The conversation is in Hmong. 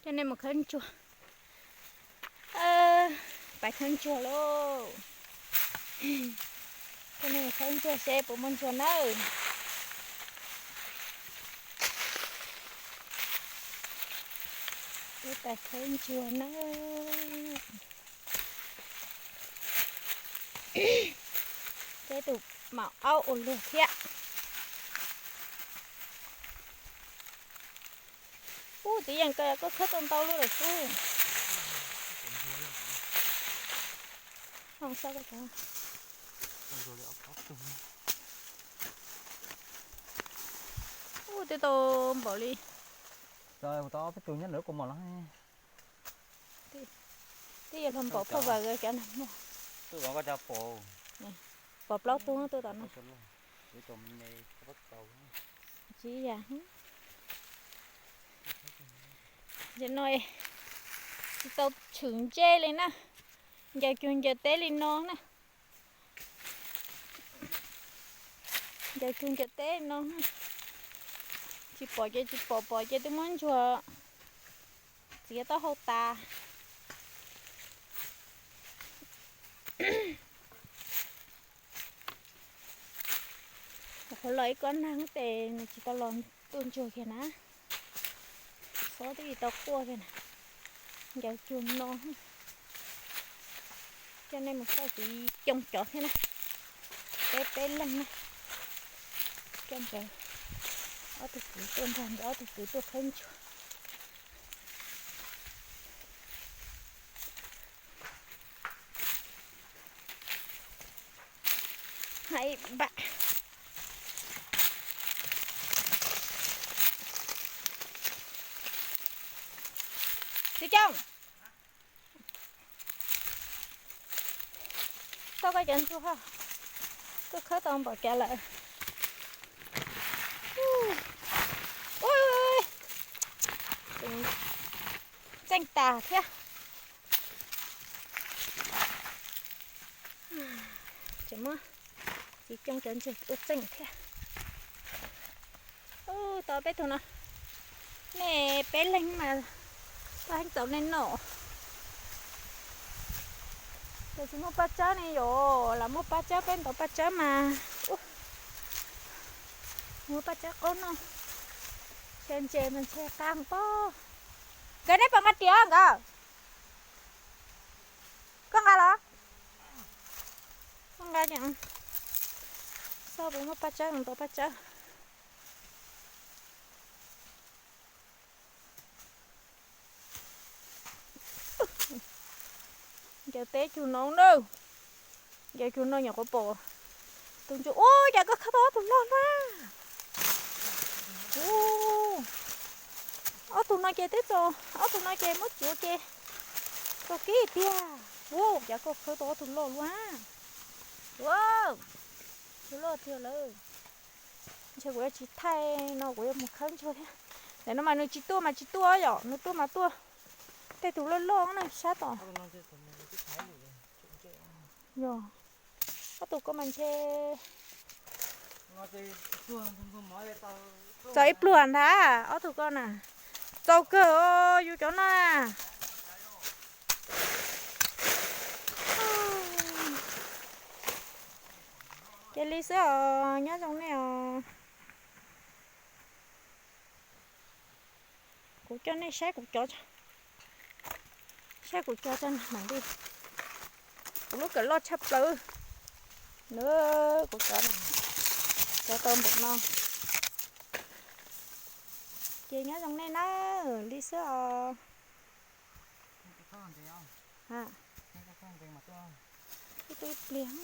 Coj nej mus khawb ntsuag. Pais khawb ntsuag lauj. Coj nej mus khawb ntsuag seb puas muaj ntsuag nawb. Peb pais khawb ntsuag nawb. Peb tus maum aub ua luag thiab. Ub, txiv yeej koj, koj khawb tau ntau lub lawm xwb. Ub, twb tau npaum li. Tau ob peb tus nyob ntawm lub kaus mom los. Twb yog luag npaum phaj vas cov nag hmo. Pom plaub tug tuaj tom no. Tsis yam. Ntawm no tsis tau tshwm ntse li na. Ncaws cuag ncaws teb li no na. Ncaws cuag ncaws teb li no. Tsis pom ces tsis pom, pom ces twb muab ntsuag txiav taub hau tas. Qhov los ib kob nag tes nws tsis tau los tuaj ntsuag kiag na. Xob twb tsis tau quaj kiag na. Ncaws cuag no. Coj nej mus saib txiv coj cov thiab na. Peb peb leeg na. Coj nkawd ob tug kwv tuaj nrog nkawd ob tug kwv tuaj khawb ntsuag. Hais npam. Txiv Coob, tau koj cov ntsuag, koj khawb tau npaum cas lawm? Ua, tseem tseem tas thiab. Tseem muab txiv coob cov ntsuag ua tseem thiab. Ub, tau peb tug no, nej peb leeg mas pab heev txaus nej noj. Ces tsis muaj paj tsawb ne yom, lam muaj paj tsawb peb ntov paj tsawb mas. Ub, muaj paj tsawb qaub noj. Ces ntses mas ntshe qab pob. Nkawd neb puas nqa riam nkawd? Koj nqa los? Koj nqa, xyov puas muaj paj tsawb, ntov paj tsawb. Ncaws teb cug no na. Ncaws cug no nyuam qhuav pom tus ntsuag. Ub, cas koj khawb tau ob tug loj na. Ub, ob tug no ces twb txaus, ob tug no ces muab tsuav ces txaus kiag tiag. Ub, cas koj khawb tau ob tug loj luaj. Ua, tus loj tiag lawm. Ntshe kuv yuav tsis thaij no, kuv yuav mus khawb ntsuag thiab. Ntawm no mas nws tsis tuaj mas tsis tuaj yom, nws tuaj mas tuaj tej tus loj loj na sab tom. Yog, ob tug ko mas ntshe txaus ib pluag ntag, ob tug ko na. Txaus kawg os yus cov no na. Cia li xwb os, nyob zoo nej os. Kuv coj nej saib kuv cov, saib kuv cov tso mam li. Kuv lub kawm loj tshaj plaws. Kuv cov, cov tau npaum no. Ces nyob zoo nej na, li xwb os. Ib pliag.